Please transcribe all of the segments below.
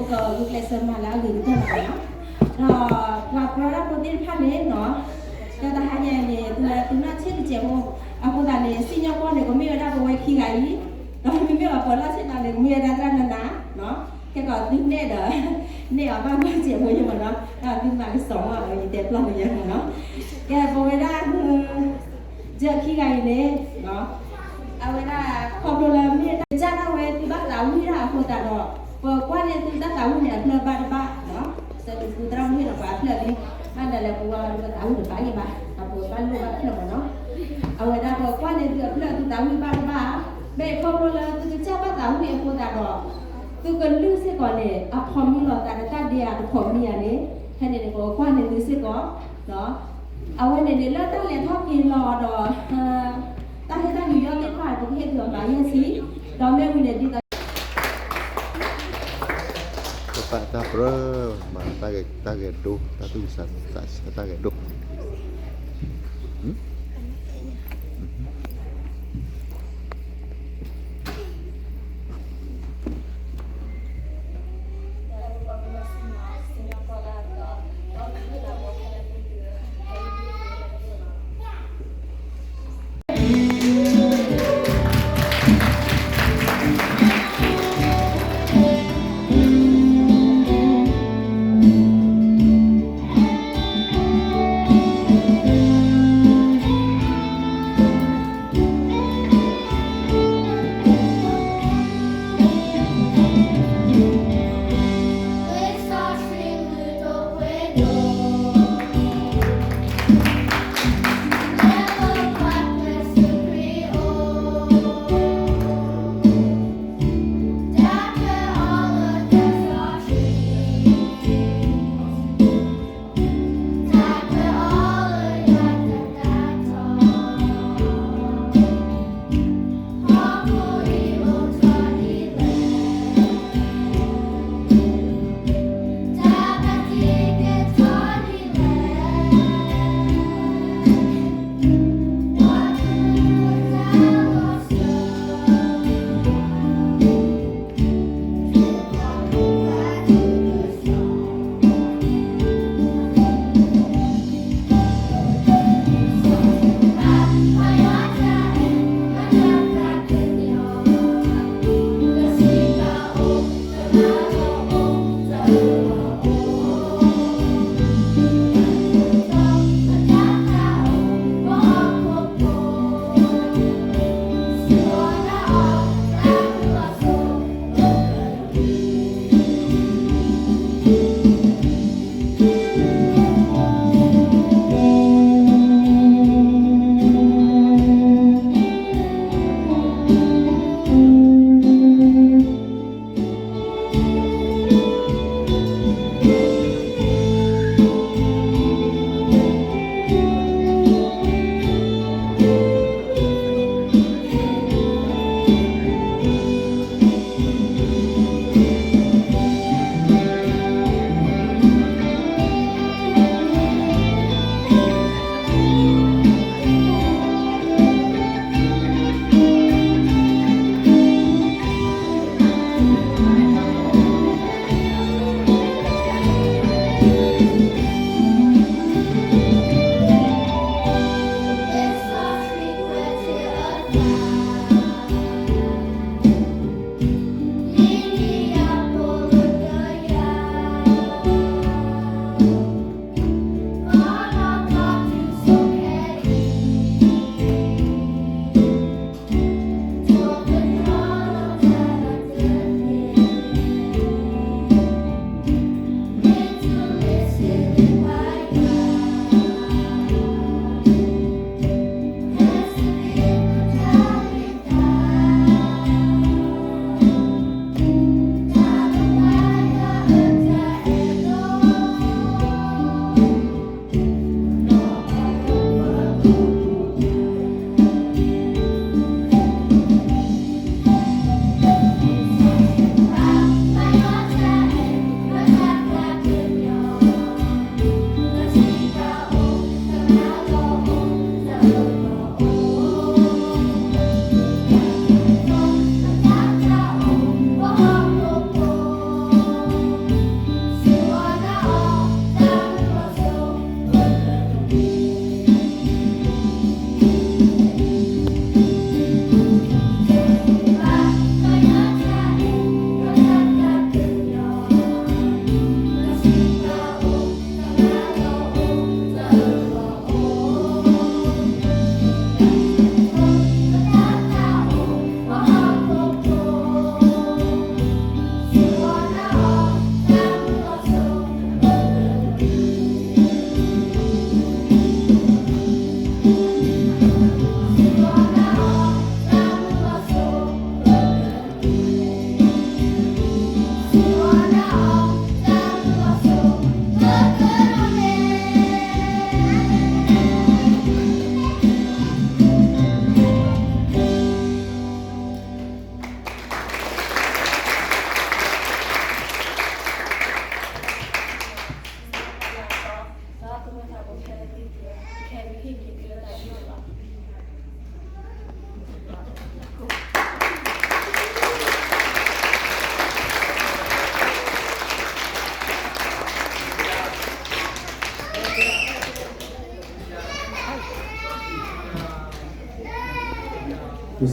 ဒီးဂုာ်ကျဲးစၢးမၤလၢအဂ့ၤကတၢၢ်လီၤနီၤ. ဒီးပှၤပၢတၢ်ဖိသ့ၣ်တဖၣ်န့ၣ်နီၤ, ဒီးတဟါညါအံၤန့ၣ် သုဝဲသုနီၢ်ဆ့ၣ်တစဲးဖိ, အဃိသတးန့ၣ် စံၣ်ညီၣ်ကွီၢ်န့ၣ် ကမ့ၢ်ဝဲဒၣ်ပဝဲခံဂၤအံၤ, ဒီးမ့မ့ၢ်လီၤပှၤနီၢ်ဆ့ၣ်တစဲးန့ၣ် ကမ့ၢ်ဝဲဒၣ်တၢ်နးနးနီၤ. ခဲကီးသုနဲၣ်ဒီး နဲၣ်အီၤဘၣ်မၤစဲးဖိယဲၢ်မးနီၤ, ဒီးသုမၤကစီၣ်မးအီၤ ယတဲပျီကယဲၢ်မးနီၤ. ကဲပဝဲဒၣ် ယဲၢ်ခံဂၤအံၤန့ၣ် အဝဲဒၣ်ခီဖျိလၢမ့ၢ်တၢ်ကစၢ်ဒၣ်ဝဲသုဘၣ်သးဝံၣ်တၢ်အဃိသတးဒီး ပကွၢ်န့ၢ်သုတၢ်သးဝံၣ်န့ၣ်အဖျၢၣ်ဘၣ်တဘၣ်နီၤ. စဲးသုသရၣ်မုၣ်ဟ့ၣ်လီၤပှၤအဖျၢၣ်လံ, ဘၣ်နၤလၢပဝဲဒၣ်ပသးဝံၣ်တဘၣ်ယဲၢ်ဘၣ်, ဒီးပဘၣ်လိၣ်ဘၣ်ဖျၢၣ်မးနီၤ. အဝဲဒၣ်ပကွၢ်န့ၢ်သုအဖျၢၣ်သုသးဝံၣ်ဘၣ်တဘၣ်, မ့ၢ်ခီဖျိလၢသုကစၢ်ဘၣ်သးဝံၣ်အဃိသတးဒီး သုကလုၢ်စ့ၢ်ကီးန့ၣ် အဖီမံလီၤသးဒီးတၢ်ဒဲအတဖီမံယၤန့ၣ်, ဖဲန့ၣ်န့ၣ် ပကွၢ်န့ၢ်သုစ့ၢ်ကီး အဝဲန့ၣ်န့ၣ်လၢတၢ်လဲၤထီၣ်က့ၤလီၤဒီး တၢ်ဟ့ၣ်တၢ်ယူးယီၣ်သ့ၣ်တဖၣ် ပကဟ့ၣ်သုအီၤဘၣ်ယဲၢ်ဆံ, ဒီးမ့ၢ်ဝံၤန့ၣ်ဒ်သိး ပပာ်တၢ်ပြၢ မၤတၢ်ဂဲၤဒိ တၢ်သူၣ်ကစၢ်သးဆၢတၢ်ဂဲၤဒိ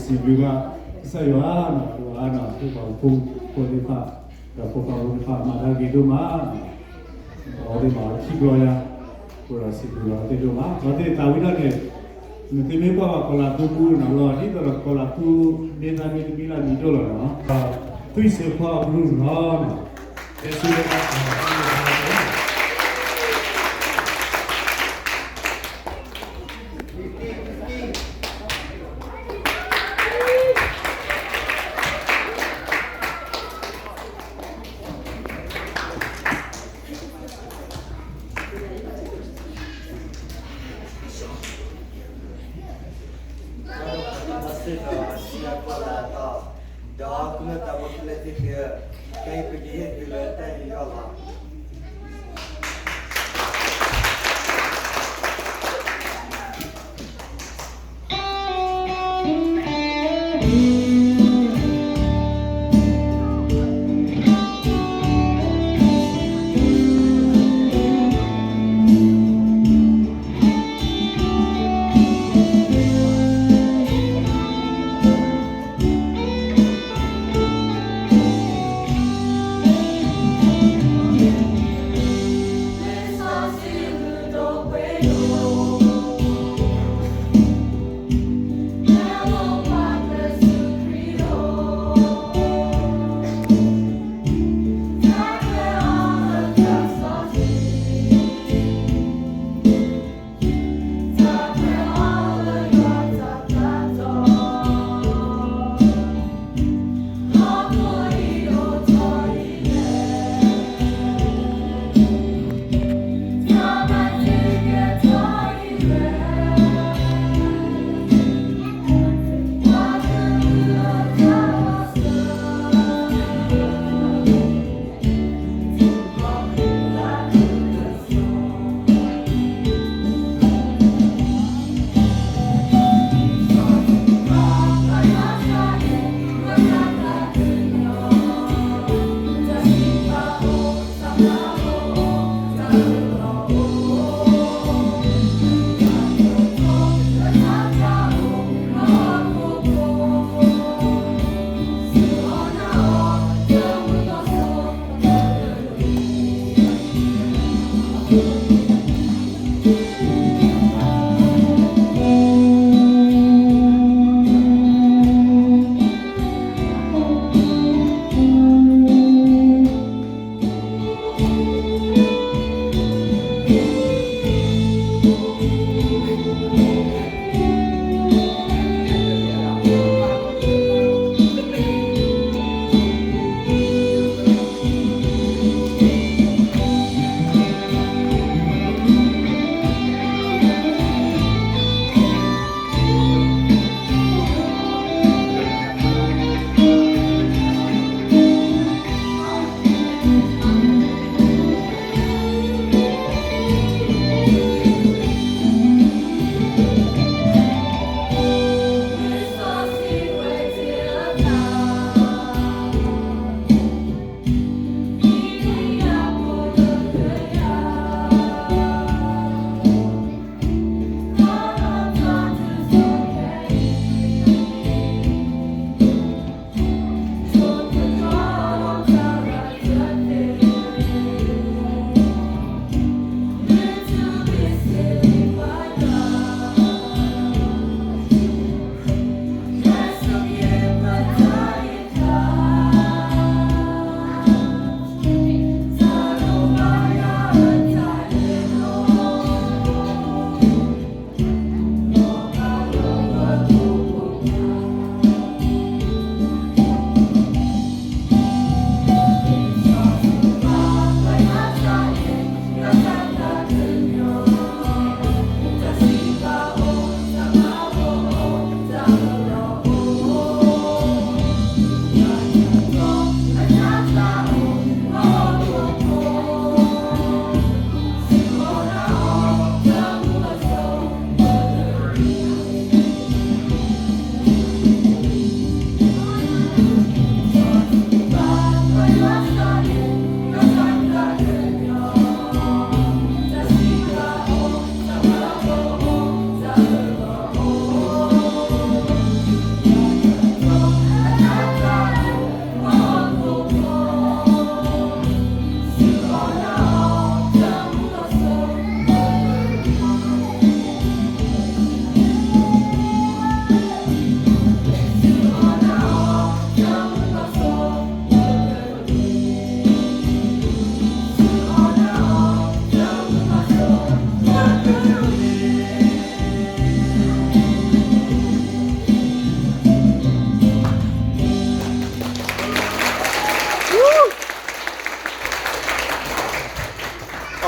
စံးဘျုးဘၣ်ကစၢ်ယွၤနီၤ, ယွၤနီၤ, ဟ့ၣ်ပှၤဖိသ့ၣ်တဖၣ်, ဒီးဖိသၣ်ဖိသ့ၣ်တဖၣ် မၤတၢ်ဂ့ၤဒိၣ်မးနီၤ, အဝဲသ့ၣ်မၤဝဲခံဘျီယါ, အဃိဒီးစံးဘျုးဘၣ်အဝဲသ့ၣ်ဒိၣ်မး, ဒီးသ့ၣ်သးဝံၤဒၣ်န့ၣ်, နသုမ့ၢ်ကွၢ်ဘၣ်ကီၤလၤသူပူၤနီၤ, လီၤဒ်သိးဒီးကီၤလၤသူ မ့ၢ်သးမ့ၢ်တမံၤလၢမံၤဒိၣ်လီၤနီၤ, သွံၣ်စ့ဖီအကရူၢ်နီၤ, တဲဆူ ဒီးကမၢတၢ်ဖိတလဲသ့ၣ်သု, ခဲအံၤပကဟ့ၣ်သုလၢတၢ်ယူးယီၣ်လီၤ.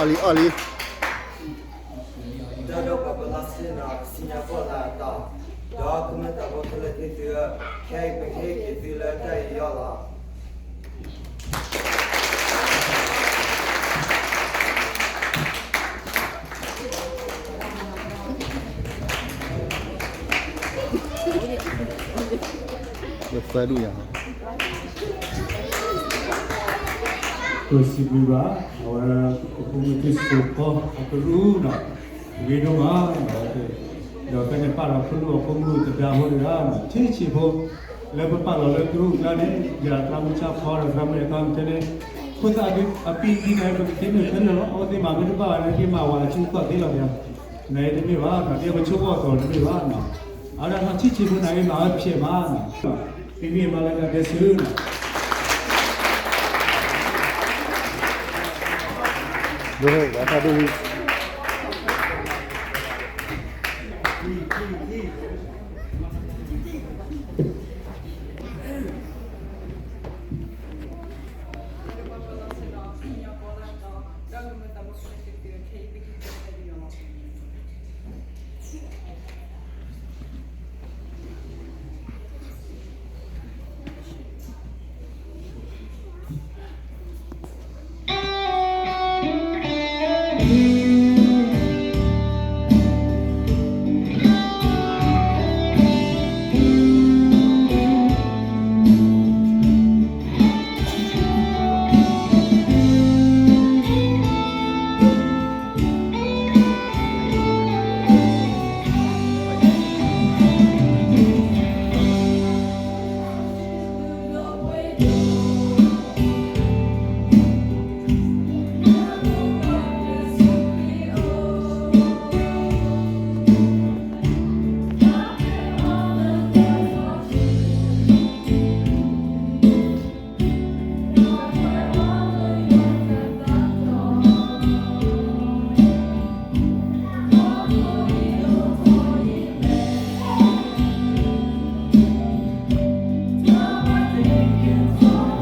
အီၣ်လံ အီၣ်လံ တၢ်ဒီးပှၤပလီၢ်ဆ့ၣ်နီၤ စံၣ်ညီၣ်ကွီၢ်လၢအတီၤ, ဒီးကမျၢၢ်တၢ်ဖိခဲလၢာ်သ့ၣ်သုဧၢ, ခဲအံၤပကဟ့ၣ်က့ၤသုလၢတၢ်အံၤယီၢ်လီၤ. သၢဒူၣ်ယၤ ပစံးဘျုးဘၣ် အဝဲ ပဖိမုၣ်သ့ၣ်စိၤဖီအကရူၢ်နီၤ, ဂ့ၤဒိၣ်မးနီၤ, ဒီးဖဲန့ၣ်ပာ်ဒီးဖိလူၢ်အဖိမုၣ်သဒါဖိတဂၤနီၤ, ထံဆံးဖိ လၢပပာ်လီၤလၢကရူၢ်အကျါန့ၣ် ယၤသးမုၢ်ဆါဖီဒီးသရၣ်မုၣ်အသီမုၢ်ထဲန့ၣ်, ဖိသၣ်အပံၤဒ်န့ၣ် ပကသ့မုၢ်ခဲလၢာ်လီၤ, အဝဲသ့ၣ်မၤမ့ၢ်တဘၣ်ဘၣ်န့ၣ် က့ၤမၤဝဲအစုကီၢ်သ့လီၤ, နတမ့ၢ်ဘၣ်နီၤ, ဒ်ပဆိကမိၣ်အသိးတမ့ၢ်ဘၣ်နီၤ, အဝဲဒၣ်ထံဆံးဖိန့ၣ် မၤဝဲဖျဲးမးနီၤ, မ့မ့ၢ်မၤလၢတၢ်ဒဲးဆူနီၤ ဒိၣ်ဝဲတၢ်ဒိၣ်ဝံၤ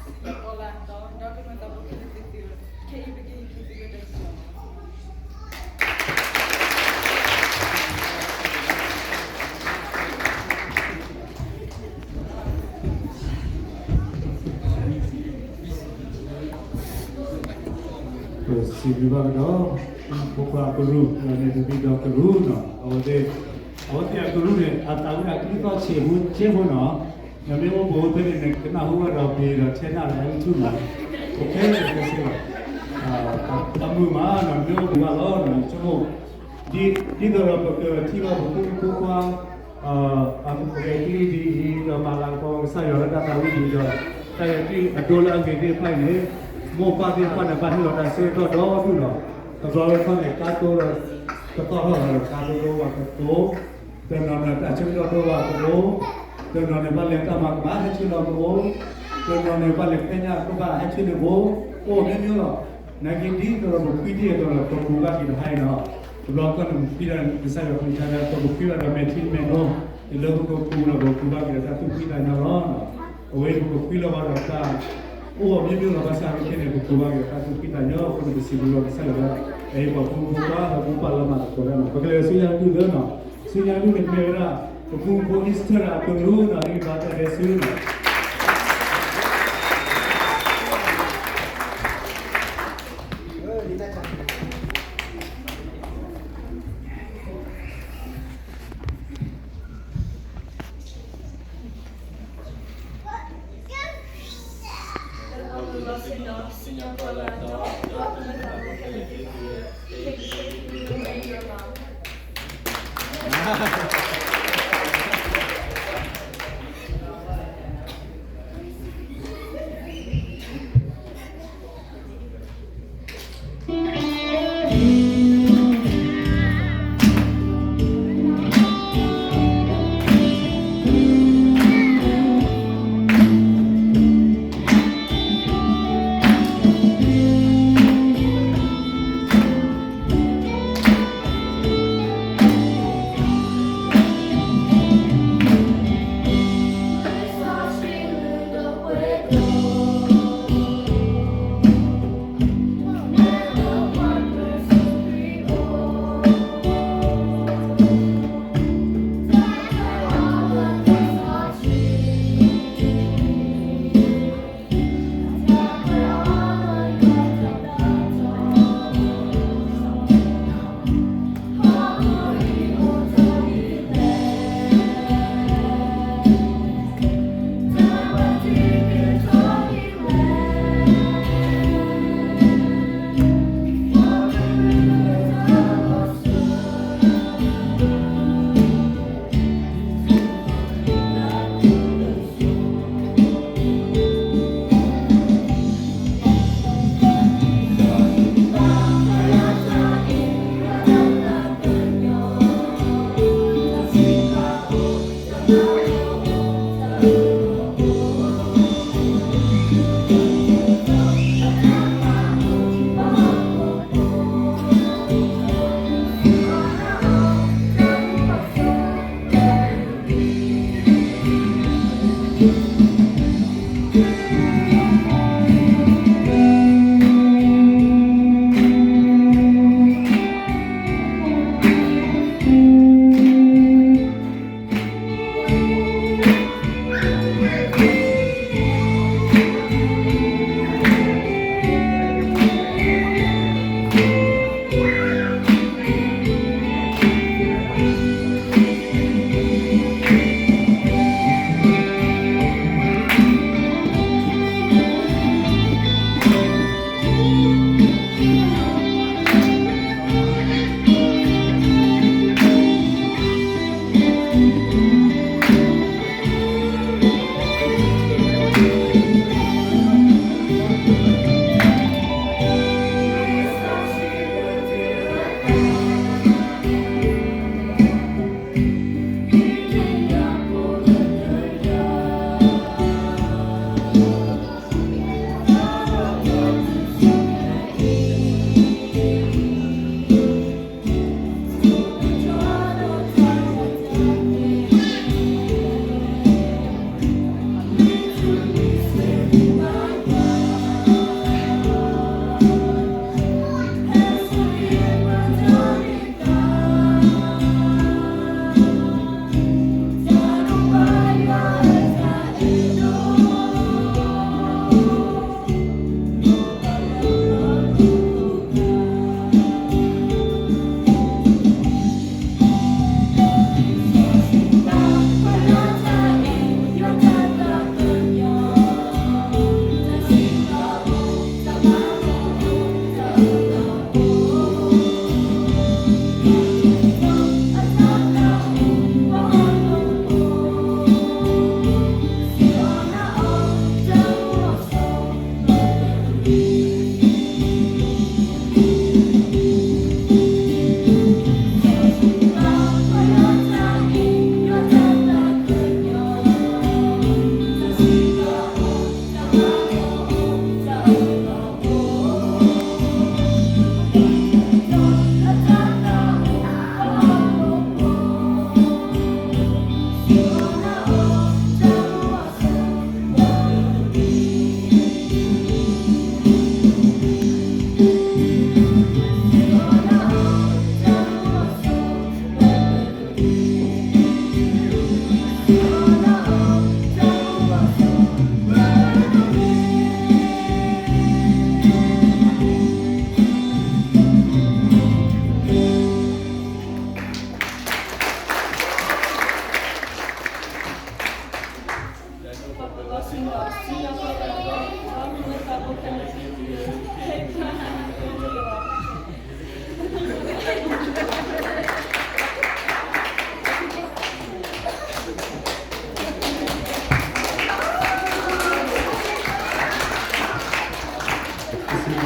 ပီလၢအတီ ဒီးကမၤသးဖိခဲလၢာ်သ့ၣ်သုဧၢ, ခဲအံၤပကဟ့ၣ်က့ၤသုလၢတၢ်ကစီၣ်လီၤ. ပစံးဘျုးဘၣ်ကဒီး ဖိခွါကရူၢ် လၢန့ၣ်တမံၤဒီးကရူၢ်နီၤ အဝဲသ့ၣ် အဝဲသ့ၣ်အကရူၢ်န့ၣ် အသးဝံၣ်အကလုၢ်သီၣ်ဆံးဖိကဲဖိနီၤ, နမ့ၢ်အိၣ်ဘူးဖဲန့ၣ်န့ၣ် ကနၢ်ဟူဘၣ်ဒီးပှ့ၤဒီးထဲနၢ်လၢအဲၣ်ထူၣ်နီၤ, ပခဲလၢာ်ခဲဆ့လီၤ, တၢ်မုာ်မးနီၤ မ့ၢ်အိၣ်ဘူးဘၣ်လီၤနီၤ ဆိကမိၣ် ဒ်သိးဒီးပကထံၣ်ဘၣ်ပဖိမုၣ်ဖိခွါ အမူကဂဲၤကလံၣ်ဒ်အံၤ ဒီးမၤလၤကပီၤကစၢ်ယွၤလၢတၢ်သးဝံၣ်ဒ်ဒီး တၢ်ဂဲၤကလံၣ်အဒိလၢအဂ့ၤသ့ၣ်တဖၣ်အံၤန့ၣ် မိၢ်ပၢ်သ့ၣ်တဖၣ်န့ၣ် ဘၣ်ဟ့ၣ်လီၤတၢ်ဆၢကတီၢ်ဒီဒူၣ်လီၤ. တဘျီတခီၣ်န့ၣ် ကါတိၢ်ဒီး ကသီၣ်ထီၣ်လီၤဒီး ကါတိၢ်ဒိဝဲကတိၤ တနီၤန့ၣ် တၢ်ဆၢကတီၢ်ဒိဝဲကတိၤ တနီၤန့ၣ် ဘၣ်လဲၤတၢ်မၤကမၣ်ဟဲဆ့လီၤကအိၣ် တနီၤန့ၣ် ဘၣ်လဲၤဖဲညၣ်ကဘၣ်ဟဲဆ့လီၤကအိၣ် အိၣ်မ့ၢ်မ့ၢ်လီၤ. နာ်က့ဒ်သိးဒီးပဖှံတ့ၢ်အသိးလီၤ ပကူးဘၣ်က့ၤတဟါအံၤနီၤ တဘျီခီၣ်န့ၣ် ပဖှံဒၣ်ကစၢ်ယွၤကလုၢ်ကထါဒီး ပကဖှံဘၣ်ဒီးမဲာ်ထံမဲာ်နိ လၢပကကူးဒီးပကူးဘၣ်က့ၤဒီးတၢ်သူၣ်ဖှံသးညီလီၤ. အဝဲပကဖှံလီၤဘၣ်ဒီးတၢ် အိၣ်အီၤမ့ၢ်မ့ၢ်လီၤဘၣ်ဆၣ်အခဲအံၤန့ၣ် ပကူးဘၣ်က့ၤဒီးတၢ်သူၣ်ဖှံသးညီအဃိန့ၣ် ပစံးဘျုးလီၤကစၢ်ယွၤလၢ အဟ့ၣ်ပှၤဖိမုၣ်ဖိခွါဒီးမိၢ်ပၢ်လၢမၤသကိးတၢ်နီၤ ပကလဲၤဆူညါဒုၣ်လၢနီၤ ဆူညါဒုၣ်န့ၣ်မ့ၢ်ဝဲဒၣ် ပဖိမုၣ်ဖိ Easter အကရူၢ်နီၤ ဒ်ဘၣ်တၢ်ဒဲးဆူနီၤ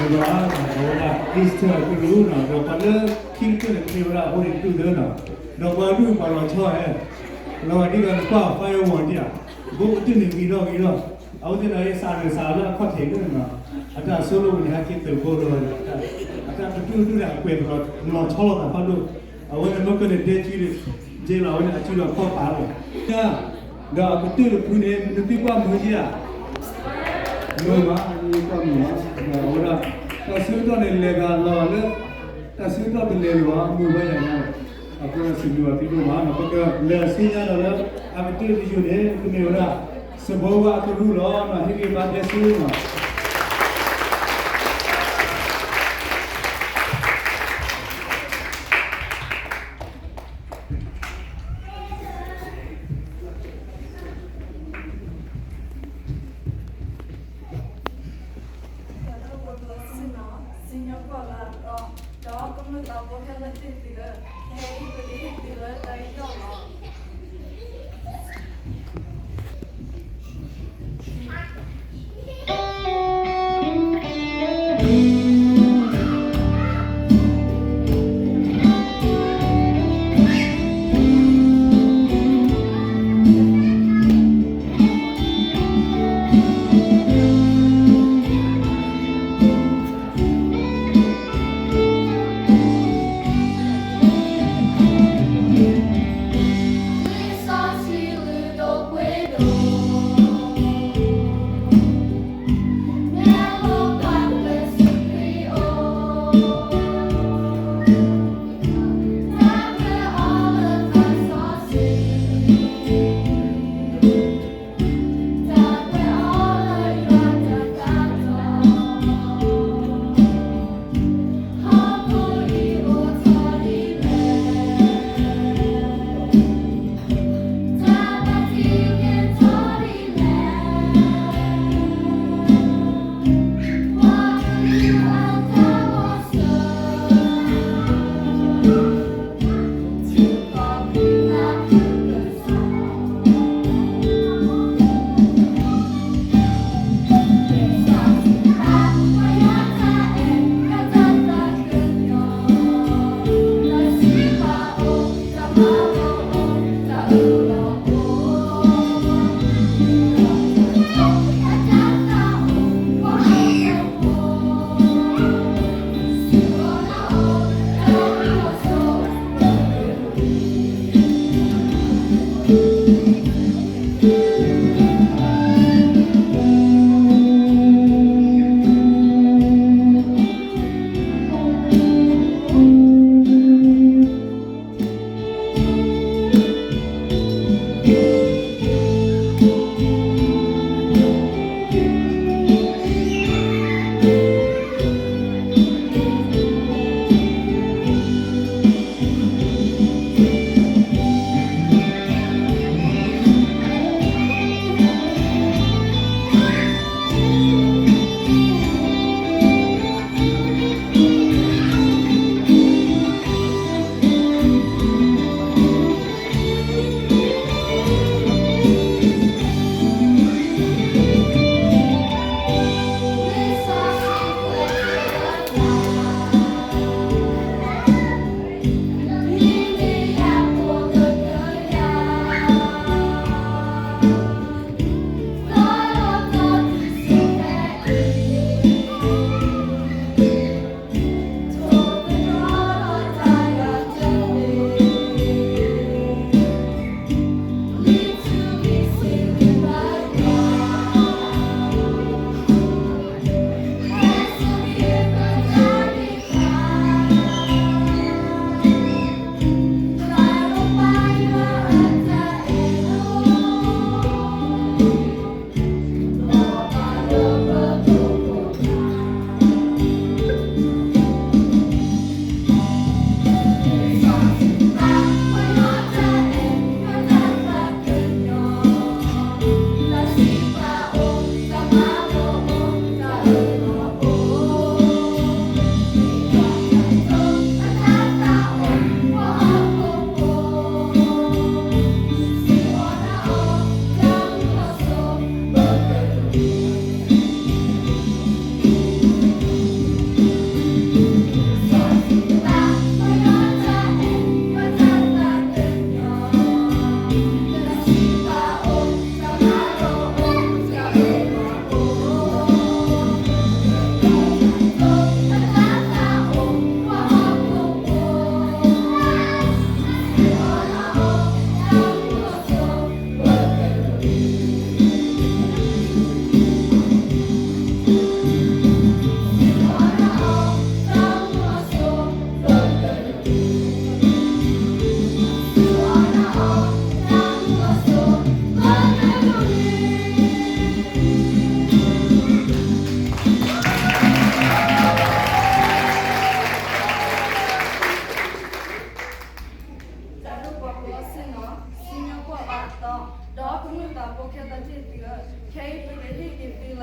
ဒီးအဝဲဒၣ် Easter ကရူၢ်နီၤ ဒီးပှၤလၢခံကတၢၢ်န့ၣ် ကမ့ၢ်ဝဲဒၣ်အဃိန့ၣ် တူၢ်သၢနီၤ, ဒီးပှၤဒူၣ်ပှၤလီၤဆီဧါ, လီၤဂာ်ဒ်သိးနကွၢ် firework ဒံးဧါ, ဘိကတၢၢ်န့ၣ်ဂ့ၤထီၣ်ဂ့ၤထီၣ်, အဝဲသ့ၣ်န့ၣ် စးလၢစးလၢအခီၣ်ထံးန့ၣ်နီၤ, အတၢ်ဆိကမိၣ်န့ၣ် ဟဲက့ၤသုးဘိလီၤ, အတၢ်ကတူၢ်ဒူၣ်န့ၣ် အကွဲးလီၤဆီလိာ်သးဖးဒိၣ်, အဝဲန့ၣ်မ့ၢ်ကန့ၣ်ဒဲကံ ဒ်လီၤဝဲန့ၣ် အစုဒီးခီၣ်ပာ်လီၤ, ဒီးအကတၢၢ်တဖုန့ၣ် နသုကွၢ်မုာ်ဧါ, မုာ်မး, နကွၢ်မုာ်မး, အဝဲဒၣ် တၢ်ဆၢကတီၢ်န့ၣ် လဲၤသးလီၤလၢ တၢ်ဆၢကတီၢ်တလဲၤလၢၤဘၣ် မုာ်ဘၣ်ယၤညါလီၤ, အဃိဒီးစံးဘျုးဘၣ်သုဒိၣ်မးနီၤ, ပကလဲၤဆူညါဒီးလၢ အကတၢၢ်တယိာ်န့ၣ် ကမ့ၢ်ဝဲဒၣ် စဘီဝါအကရူၢ်လီၤ, ဟ့ၣ်ဂံၢ်ဘါဒဲဆူနီၤ. ဒီးကမၢသးဖိခဲလၢာ်သ့ၣ်သုလၢ ဟဲအံၤပလံၤသုလၢတၢ်အံၤယီၢ်လီၤ.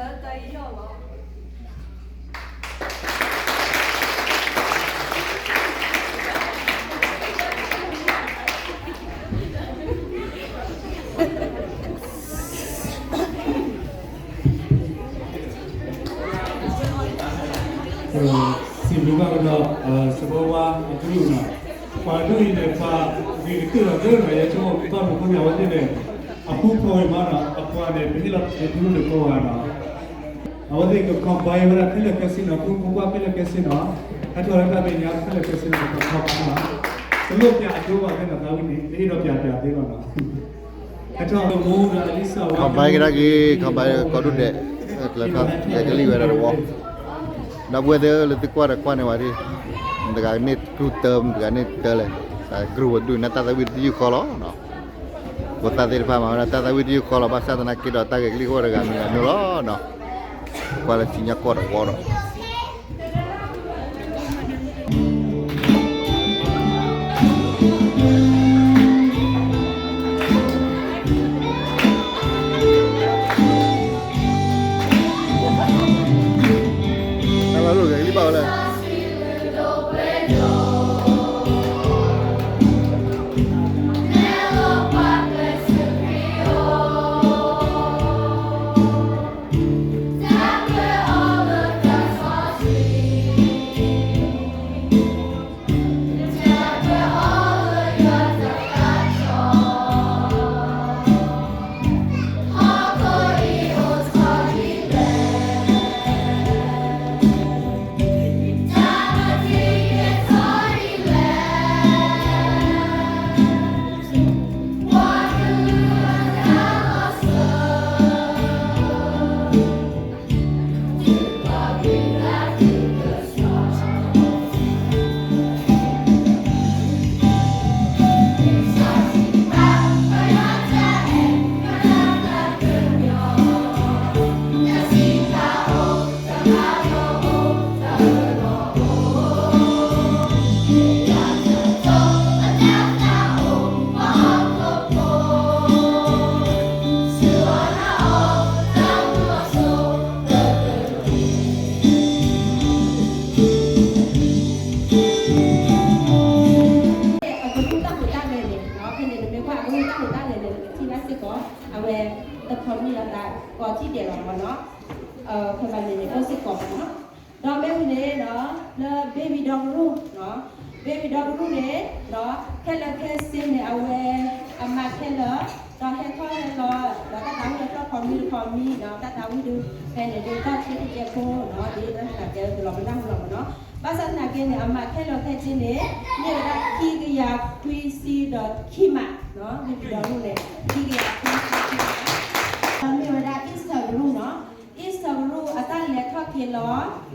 တၢ်အံၤယီၢ်လီၤ. စံးဘျုးဘၣ်ကဒီး စဘိဝါအကလုၢ်နီၤ, ပှၤဒ်အံၤန့ၣ် ပှၤဂ့ၤကတၢၢ်လီၤ ဒ်နီၤ ယဲဆိကမိၣ်ဘၣ်မနုၤအဃိန့ၣ် အဝဲသ့ၣ်န့ၣ် အပူၤဖျဲးဝဲမးနီၤ, အပှၤန့ၣ် ပဟ့ၣ်လီၤက့ၤပူၤန့ၣ်ကိးဂၤနီၤ, အဝဲသ့ၣ်က combine ဝဲဒၣ်ခဲလၢာ်ခဲဆ့နီၤ, ပူဖိခွါခဲလၢာ်ခဲဆ့နီၤ, ဟဲထီၣ်လၢတၢ်မဲာ်ညါခဲလၢာ်ခဲဆ့နီၤ ပက combine နီၤ, တလိၣ်ပျးအဒိဘၣ်သ့ၣ်နီၤ, သးဝံၣ်န့ၣ် ပဟ့ၣ်ဒီးပျးပျးသ့လီၤနီၤ. ဟဲထီၣ်မူဒီး combine ကဒါက့ၤ combine ကိးဒူၣ်ဒဲး, ကျဲထီၣ်ကဲကလံၣ်ဝဲဒၣ်တဝီ, ဒီပုၢ်ဝဲၢ်သ့ၣ်လၢသုကွၢ်ဒီးကွၢ်န့ၢ်ဝဲဒၣ်, တဂၤန့ၣ်တူၢ်တၢ် တဂၤန့ၣ်တၢ်လဲၣ်, ကရူၢ်ဝဲဒုၣ်န့ၣ် တၢ်သးဝံၣ်တယုၢ်ဃီလီၤနီၤ, ဖိသၣ်သ့ၣ်တဖၣ်မၤဝဲဒၣ်တၢ်သးဝံၣ်တယုၢ်ဃီလီၤ, ဘၣ်ဆၣ်သနာ်က့ဒီး တၢ်ဂဲၤကလံၣ်အိၣ်တဂၤမံၤဂၤမံၤလီၤ, ကွၢ်လၢထံညါကီၢ်တဝီဒီး တၢ်ဘၣ်လိၣ်ဂဲၤကလံၣ်ဘၣ်ဝဲလၢ အကရူၢ်တၢ်ဟူးတၢ်ဂဲၤန့ၣ်, ဖဲန့ၣ် နမ့ၢ်ကွၢ်အကရူၢ်တၢ်ဟူးတၢ်ဂဲၤန့ၣ် နကထံၣ်ဘၣ်စ့ၢ်ကီး, အဝဲတခီမံၤလီၤသး ကိးထံၣ်ဒဲးလီၤမ့ၢ်နီၤ, ဖဲဘၣ်န့ၣ်န့ၣ် အိၣ်စ့ၢ်ကီးမ့ၢ်နီၤ, ဒီးမ့ၢ်ဝံၤန့ၣ်ဒီး လၢဘ့ၣ်ဝံၤဒီကရူၢ်, ဘ့ၣ်ဝံၤဒီကရူၢ်န့ၣ်, ခဲလၢာ်ခဲဆ့န့ၣ် အဝဲ အမၤခဲလၢာ်, ဒီးဟဲထီၣ်ဟဲလီၤ, ဒီးတၢ်သးဝံၣ်အဖျၢၣ်ခီမံတခီမံ, ဒီးတၢ်သးဝံၣ်ဒုး ဖဲန့ၣ်ဒုးတၢ်ဆၢတကဲဖိနီၤ, ဒ်တၢ်သနာ်က့တလီၤပနၢ်ဟူလီၤမ့ၢ်နီၤ, ဘၣ်ဆၣ်သနာ်က့န့ၣ် အမၤခဲလၢာ်ခဲဆ့န့ၣ် မ့ၢ်ဝဲဒၣ်ခံကယၤခွံဆံဒီးခံမး, ဘ့ၣ်ဝံၤဒီကရူၢ်န့ၣ် ခံကယၤခွံဆံခံမး, ဒီးမ့ၢ်ဝဲဒၣ် Easter ကရူၢ်နီၤ, Easter ကရူၢ်အတၢ်လဲၤထီၣ်က့ၤလီ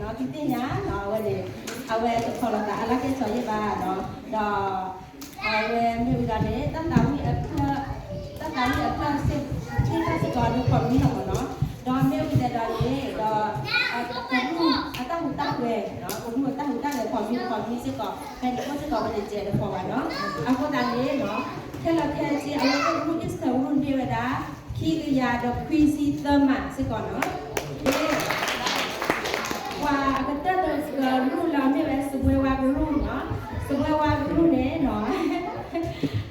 ၤ, သုသ့ၣ်ညါနီၤ, အဝဲန့ၣ် အဝဲတခီလီၤသးအလၢကဲစီၤယဲၢ်ဘၣ်နီၤ, ဒီး အဝဲမ့ၢ်ဝံၤဒီးန့ၣ် တၢ်သးဝံၣ်အဖျၢၣ်, တၢ်သးဝံၣ်အဖျၢၣ်စ့ၢ်, ထံၣ်တၢ်စ့ၢ်ကီးဒုးခီမံလီၤမ့ၢ်နီၤ, ဒီးမ့ၢ်ဝံၤဒီးန့ၣ် ဒီး ကရူၢ်အတၢ်ဟူးတၢ်ဂဲၤ, ကရူၢ်အတၢ်ဟူးတၢ်ဂဲၤခီမံခီမံစ့ၢ်ကီး ဖဲန့ၣ်အိၣ်စ့ၢ်ကီးဖဲန့ၣ်စဲးတခီဘၣ်နီၤ, အဃိသတးန့ၣ် ခဲလၢာ်ခဲဆ့ အဝဲကရူၢ် Easter ကရူၢ်န့ၢ်ဝဲဒၣ် ခံကယၤဒီးခွံဆံသၢမးစ့ၢ်ကီးနီၤ, ပှၤအကတၢၢ်တကရူၢ်လၢမ့ၢ်ဝဲ စပွဲဝါကရူၢ်နီၤ, စပွဲဝါကရူၢ်န့ၣ်နီၤ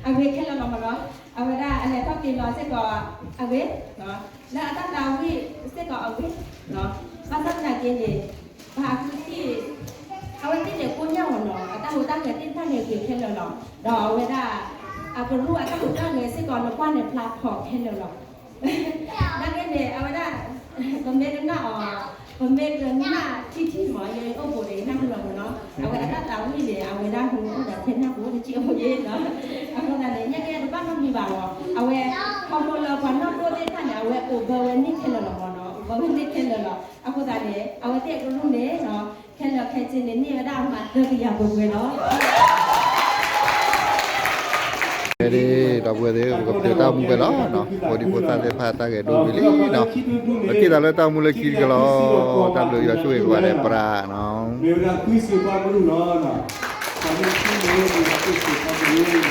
အဂ့ၤခဲလၢာ်လီၤမ့ၢ်နီၤ, အဝဲဒၣ်အလဲၤထီၣ်က့ၤလီၤစ့ၢ်ကီးအဂ့ၤ, လၢအတၢ်သးဝံၣ်စ့ၢ်ကီးအဂ့ၤ, ဘၣ်ဆၣ်သနာ်က့န့ၣ် ပှၤအကလုၢ်ထံၣ် အဝဲသ့ၣ်န့ၣ်ကိညၢ်မ့ၢ်နီၤ, အတၢ်ဟူးတၢ်ဂဲၤသ့ၣ်တဖၣ်န့ၣ်ဂ့ၤခဲလၢာ်လီၤ, ဒီးအဝဲဒၣ် အကရူၢ်အတၢ်ဟူးတၢ်ဂဲၤစ့ၢ်ကီး နကွၢ်န့ၣ်ဖျါဖီၣ်ခဲလၢာ်လီၤ နာ်က့န့ၣ် အဝဲဒၣ် ပမ့ၢ်ကနၣ်အီၤ, ပမ့ၢ်ကနၣ်ထံထံမ့ၢ် ယအိၣ်ဘူးန့ၣ် နၢ်ဟူလီၤမ့ၢ်နီၤ, အဝဲအတၢ်သးဝံၣ်န့ၣ် အဝဲဒၣ်ဟူအိၣ်ဒီးထဲနၢ်ဟူအိၣ်တက့ၢ်အိၣ်ယဲနီၤ, အဃိသတးန့ၣ် ညါက့တဘၣ်နီတမံၤဘၣ်လီၤ, အဝဲ ခီဖျိလၢပှၤနီၢ်ဒိၣ်သ့ၣ်တဖၣ်န့ၣ် အဝဲအိၣ်ဘၢဝဲန့ၢ်ခဲလၢာ်လီၤမ့ၢ်နီၤ, အိၣ်ဘၢဝဲန့ၢ်ခဲလၢာ်လီၤ, အဃိသတးန့ၣ် အဝဲသ့ၣ်အကရူၢ်န့ၣ် ခဲလၢာ်ခဲဆ့န့ၣ် န့ၢ်ဝဲဒၣ်အမးသၢကယၤပှဲၤပှဲၤလီၤ ဖဲန့ၣ် ဒီပုၢ်ဝဲၢ်သ့ၣ် ပကပတုာ်တၢ်အိၣ်မူဖဲလီၤ, ဖိဒံဖိသၣ်သ့ၣ်တဖၣ်တၢ်ဂဲၤဒိၣ်ဝံၤလံနီၤ, ပထံၣ်သးလၢတၢ်အိၣ်မူလၢခံတက့ၢ်လီၤ, တၢ်ဘျုးယွၤဆိၣ်ဂ့ၤကဘၣ်ဒီးပရၤနီၤ, မ့ၢ်ဝဲဒၣ်သွံၣ်စ့ပှၢ်ကရူၢ်နီၤ, ပှၤမ့ၢ်ထံၣ်န့ၣ် မ့ၢ်ဝဲဒၣ်သွံၣ်စ့ပှၢ်ကရူၢ်